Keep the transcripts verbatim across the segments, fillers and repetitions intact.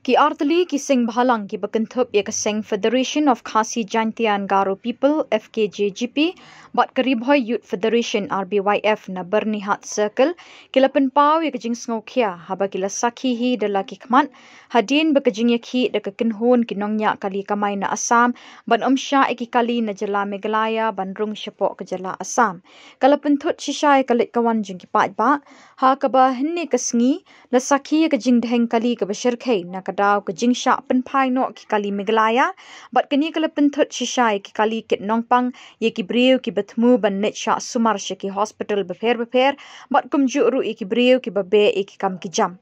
Ki artylli ki seng bhalang kiba kynthup ïa ka seng Federation of Khasi Jaintia and Garo People, F K J G P, bad ka Ri Bhoi Youth Federation, R B Y F, na Byrnihat Circle, ki la pynpaw ïa ka jingsngewkhia haba ki la sakhi hi da la ki khmat, hadien ba ka jingïakhih da ka kynhun ki nongñiah kali kamai na Assam ban ym shah ïa ki kali na jylla Meghalaya ban rung shapoh ka jylla Assam. Ka la pynthut shisha ïa ka leit ka wan jong ki paidbah, ha kaba hynne ka sngi la sakhi ïa ka jingdheng kali kaba shyrkhei na ka daw ka jingshah pynphai noh ki kali Meghalaya, bad kane ka la pynthut shisha ïa ki kali kit nongpang ïa ki briew kiba thmu ban leit shah sumar sha ki hospital bapher bapher, bad kumjuh ruh ïa ki briew kiba beh ïa ki kam ki jam.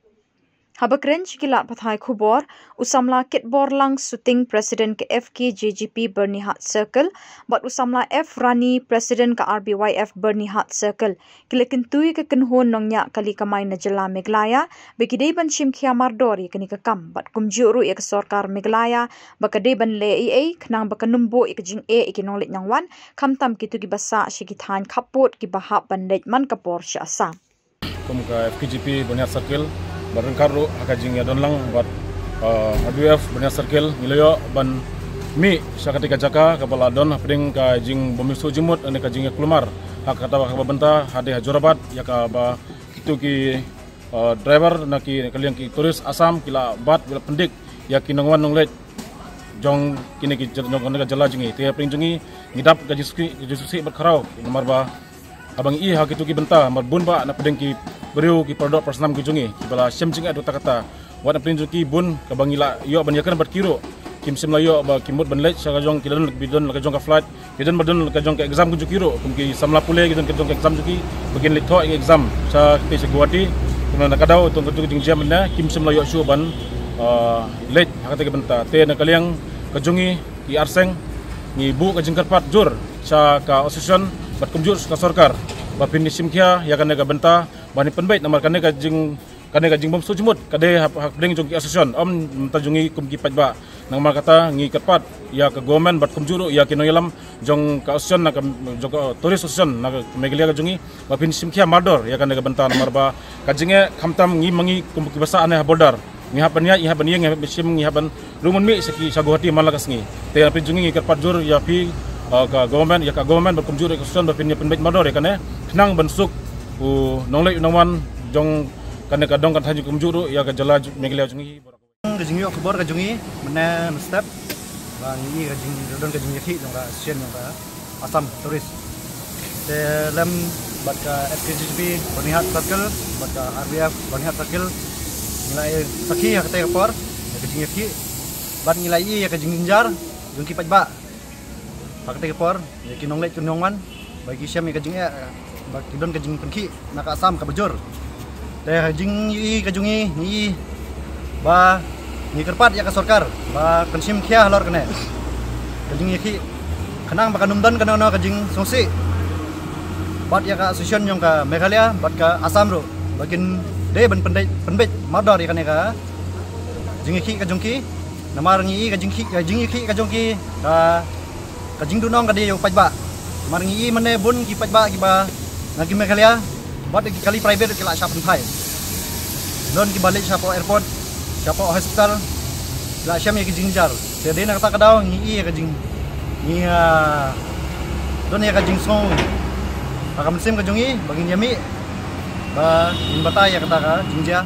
Haba kren sha ki lad pathai khubor, u samla Kitborlang Suting, President ka F K J G P Byrnihat Circle, bad u samla F Rani, President ka R B Y F Byrnihat Circle, ki la kyntu ïa ka kynhun nongñiah kali kamai na jylla Meghalaya ba ki dei ban shim khia mardor ïa kane ka kam, bad kumjuh ruh ïa ka sorkar Meghalaya ba ka dei ban leh ei ei khnang ba kan ym buh ïa ka jingeh ïa ki nongleit nongwan, khamtam kito kiba sah sha ki thaiñ khappud kiba hap ban leit man ka por sha Assam. Kum ka F K J P Byrnihat Circle, bad ryngkat ruh ha ka jingïadon lang bad, uh, R B Y F Byrnihat Circle, ngi la ïoh ban mih sha katei ka jaka kaba la don hapdeng ka jingbymsuk jingmut ne ka jingïakulmar ha kata kaba bynta hadien ha Jorabat, ïa kaba kito ki, uh, driver na ki, ka liang ki tourist Assam ki la bat, ki la pyndik ïa ki nongwan nongleit jong kine ki jyl-, jong kane ka jylla jong ngi. Te hapdeng jong ngi, ngi dap ka jingsngewsih, ka jingsngewsih bad khraw, namar ba haba ngi i ha kito ki bynta, namar bun bah na pdeng ki briew, ki paradoh parasnam ki jong ngi kiba la shem jingeh da kata kata. Wat na pdeng jong ki bun kaba ngi la ïoh ban ïakren bad ki ruh, kim shym la ïoh ba ki mut ban leit sha ka jong, ki la don, ki don la ka jong ka flight, ki don ba don la ka jong ka exam ki jong ki ruh, kum ki samla pule ki don ka jong ka exam jong ki, ba kin leit thoh ïa ka exam sha, sha Guwahati. Kumta na ka daw jong kato ka jingjia mynne, kim shym la ïoh shuh ban, ah, leit ha kata ka bynta. Te na ka liang ka jong ngi, ki arseng, ngi buh ka jingkyrpad jur sha ka association bad kumjuh ka sorkar ba phin ïa shim khia ïa kane ka bynta ban ïa pynbeit, namar kane ka jing, kane ka jingbymsuk jingmut ka dei hap, hapdeng jong ki association, ym mynta jong ngi kum ki paidbah. Namar kata ngi kyrpad ïa ka government bad kumjuh ruh ïa ki nongïalam jong ka association, na ka, jong ka tourist association na ka Meghalaya ka jong ngi, ba phin shim khia mardor ïa kane ka bynta, namar ba ka jingeh khamtam ngi ma ngi kum kiba sah hangne ha border. Ngi hap ban ïaid, ngi hap ban ïeng, ngi hap ban shim, ngi hap ban rung ban mih sha ki, sha Guwahati man la ka sngi. Te na pdeng jong ngi ngi kyrpad jur ïa phi, uh, ka government, ïa ka government bad kumjuh ïa ka association ba phin ïa pynbeit mardor ïa kane, khnang ban suk u nongleit u nongwan jong kane ka dong ka thaiñ, kumjuh ruh ïa ka jylla Meghalaya jong ngi. Ka jingïoh khubor ka jong ngi mynne mynstep ba ngi i ka jing, don ka jingïakhih jong ka association jong ka Assam Tourist. Te lem bad ka F K J G P Byrnihat Circle bad ka R B F Byrnihat Circle, ngi la ïa sakhi ha katei ka por ïa ka jingïakhih, bad ngi la ïa ka jingjynjar jong ki paidbah ha katei ka por, ïa ki nongleit ki nongwan, ba ki shem ïa ka jingeh, ba ki don ka jingpynkhih na ka Assam kaba jur. Te ha ka jingïohi ka jong ngi, ngi i ba ngi kyrpad ïa ka sorkar ba kan shim khia halor kane ka jingïakhih, khnang ba kan ym don kano kano ka jingsngewsih bad ïa ka association jong ka Meghalaya bad ka Assam ruh, ba kin dei ban pynbeit, pynbeit mardor ïa kane ka jingïakhih ka jong ki. Namar ngi i ka jingkhih, ka jingïakhih ka jong ki, ka, ka jingduhnong ka dei ïa u paidbah. Namar ngi i mynne bun ki paidbah kiba na ki Meghalaya bad ki kali private ki la shah pynphai. Don kiba leit shapoh airport, shapoh hospital, ki la shem ïa ka jingjynjar. Te dei na kata ka daw ngi i ïa ka jing, ngi, ah, don ïa ka jingsngew ha ka mynsiem ka jong ngi ba ngin ïa mih ba ngin batai ïa kata ka jingjia.